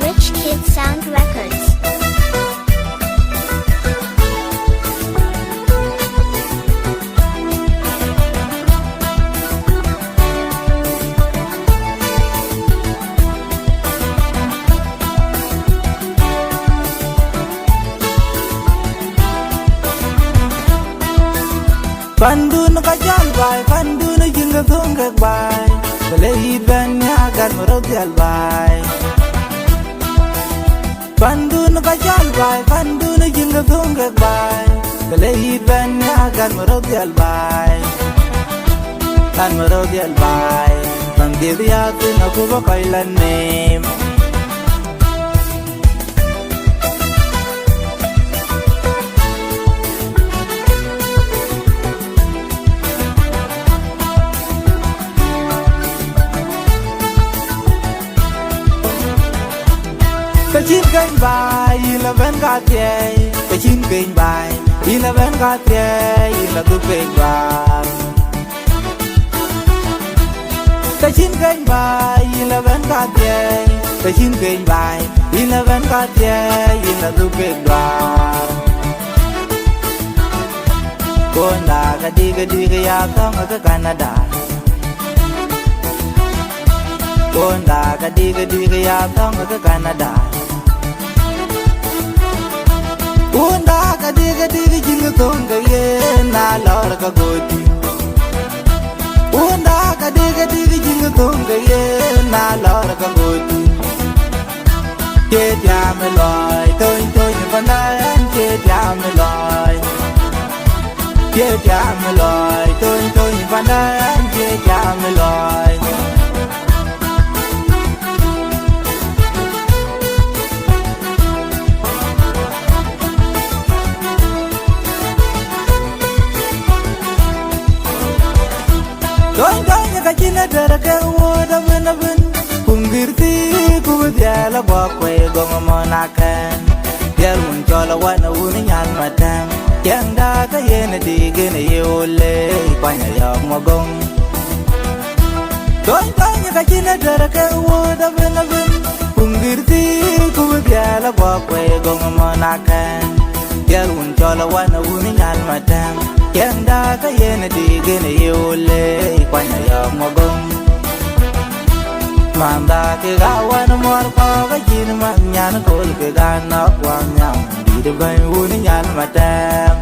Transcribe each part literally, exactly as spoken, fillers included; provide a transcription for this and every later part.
Rich Kid Sound Records. Pandun ka jal bai, pandun jin ka thong ke bai. Bele i ben ya gan ro dial bai. Pandun ka jal bai, pandun jin ka thong ke bai. Bele i ben ya gan ro dial bai. Gan ro dial bai. Pan dia tu na ku ba kai lan nem. Ka cïn keny bai, yïn la bɛ̈n ka thiɛɛi. Ka cïn keny bai, yïn la bɛ̈n ka thiɛɛi, yïn la dhuk pek duaar. Ka cïn keny bai, yïn la bɛ̈n ka thiɛɛi. Ka cïn keny bai, yïn la bɛ̈n ka thiɛɛi, yïn la dhuk pek duaar. Kunda ka dik, ka dik ya thɔ̈ŋ ke Canada. Kunda ka dik, ka dik ya thɔ̈ŋ ke Canada. Kunda ka dik, ka dik jin ke thong ke yen na lɔr ka goti. Kunda ka dik, ka dik jin ke thong ke yen na lɔr ka goti. Cie tiam ë lɔi, thony, thony panda ɛn cie tiam ë lɔi. Cie tiam ë lɔi, thony, thony panda ɛn cie tiam ë lɔi. Dony, dony, ka cïn ë tɛ̈r ke wuöt abïn abïn. Kum gïr thii, ku bï dhiɛl abɔ̈ kuei gɔŋ mɔn akɛn. Dhiɛl wun cɔl awan wun nyal matɛm. Ciɛŋda ke yen ë dik en ë ye wole, kuany ayɔ̈ɔ̈k magɔŋ. Dony, dony, ka cïn ë tɛ̈r ke wuöt abïn abïn. Kum gïr thii, ku bï dhiɛl abɔ̈ kuei gɔŋ mɔn akɛn. Dhiɛl wun cɔl awan wun nyal matɛm. Ciɛŋda ke yen ë dik en ë ye wole, kuany ayɔ̈ɔ̈k magɔŋ. Manda kek awan muɔr kɔ̈k acïn man nyan köl kek anɔk kuany nyam. Dït bɛ̈ny wun nyal matɛm.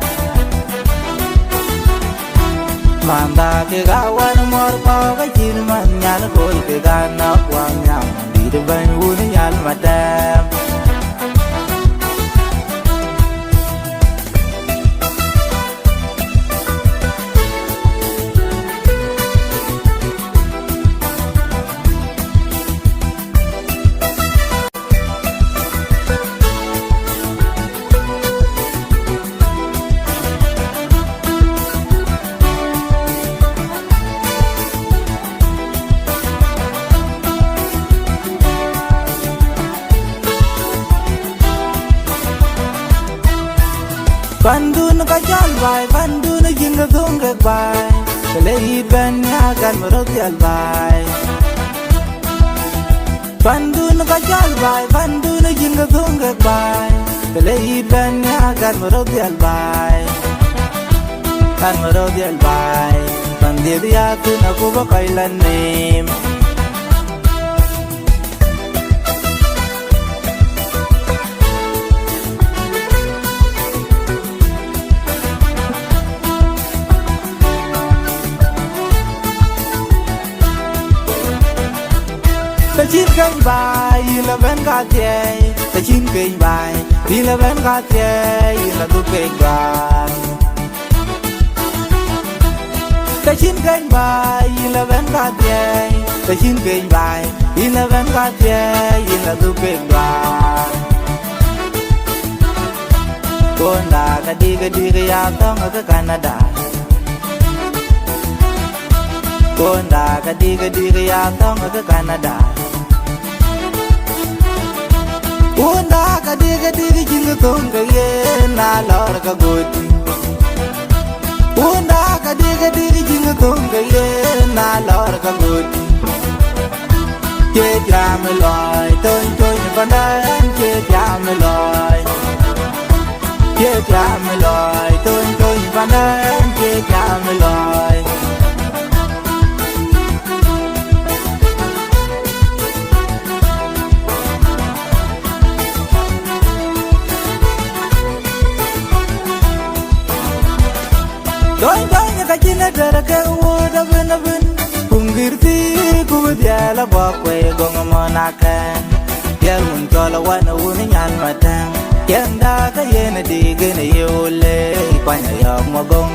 Manda kek awan muɔr kɔ̈k acïn man nyan köl kek anɔk kuany nyam. Dït bɛ̈ny wun nyal matɛm. Pandun ka jal bai, pandun jin ka thong ke bai. Kele i ben ya gan ro dial bai. Pandun ka jal bai, pandun jin ka thong ke bai. Kele i ben ya gan ro dial bai. Gan ro dial bai. Pan dia dia tu na ku ba kai lan nem. Ka cïn keny bai, yïn la bɛ̈n ka thiɛɛi. Ka cïn keny bai, yïn la bɛ̈n ka thiɛɛi, yïn la dhuk pek duaar. Ka cïn keny bai, yïn la bɛ̈n ka thiɛɛi. Ka cïn keny bai, yïn la bɛ̈n ka thiɛɛi, yïn la dhuk pek duaar. Kunda ka dik, ka dik ya thɔ̈ŋ ke Canada. Kunda ka dik, ka dik ya thɔ̈ŋ ke Canada. Kunda ka dik, ka dik jin ke thong ke yen na lɔr ka goti. Ke dït jiŋ thöŋ ke yen na lɔr ka gut. Cie jam lɔi, thöny thöny pandan, cie jam lɔi. Cie jam lɔi, thöny thöny pandan, cie jam lɔi. Dony dony ka cïn ë tɛ̈r ke wuöt abïn abïn. Kum gïr thii ku bï dhiɛl abɔk kuei goŋ mɔn akɛn. Dhiɛl wun cɔl awan wun nyan matɛm. Ciɛŋda ke yen ë dik en ë ye wun le kuany ayɔk magoŋ.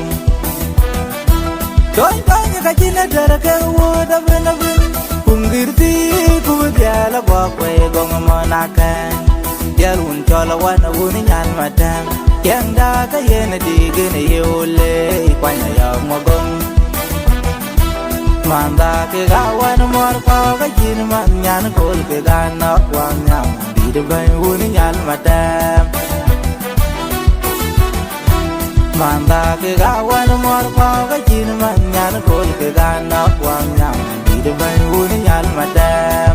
Dony dony ka cïn ë tɛ̈r ke wuöt abïn abïn. Kum gïr thii ku bï dhiɛl abɔk kuei goŋ mɔn akɛn. Dhiɛl wun cɔl awan wun nyan matɛm. Ciɛŋda ke yen ë dik en ë ye wun le kuany ayɔk magoŋ. Mantha kek awan muɔr kɔ̈k acïn man nyan köl kek anɔk waŋ nhiam. Dït bɛ̈ny wun nyan matɛm. Mantha kek awan muɔr kɔ̈k acïn man nyan köl kek anɔk waŋ nhiam. Dït bɛ̈ny wun nyan matɛm.